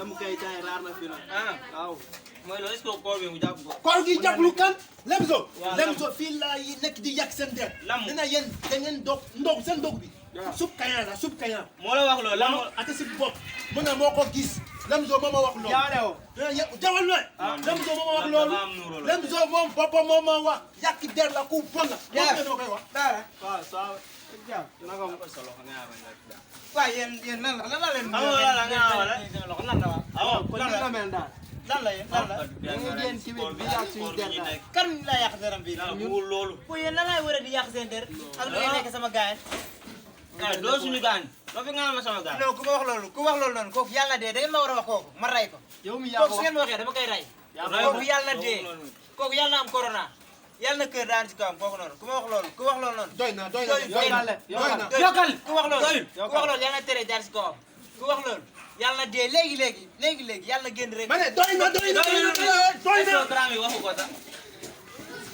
Lam kay tay raar na fi nag. Waaw. mooy loolu est-ce que koor bi mu jàpp ko. koor gi jàppalu kan Lemzo. Lemzo fii laa yi nekk di yàq seen der. Lam nee na yéen da ngeen ndog seen ndog bi. sup kaña la sup kaña. moo la wax loolu lam ate si bopp mu ne moo ko gis Lemzo moo ma wax loolu. jawal na Lemzo moo ma wax loolu. Lemzo moom boppam moo ma wax yàq der la ku bon la. moo koy wax. waaw saa naka ko solo nga ba nga waaw yéen lan la leen. la nga wala lan la waaw. awo ko ni la mel daal. lan la yéen lan la. dañuy génn ci biir bi yàq suñu der daal. kan la yàq deram bi. ñun loolu. pour yéen lan laay war a di yàq seen der. ak lu nekk sama gaay. ah doo suñu gaañ. doo fi nga ma sama gaañ. non ku wax loolu noonu kooku yàlla dee da ngeen ma war a wax kooku ma ray ko. yow mi yaa kooku su ngeen ma waxee dama koy ray. kooku yàlla dee kooku yàlla am corona. yàlla na kër daan ci kawam kooku noonu ku wax loolu noonu. doy na yokkal ku wax loolu yàlla na tere jaar ci kawam ku wax loolu yàlla na dee léegi yàlla na génn rek. ma ne doy na waxu ko sax.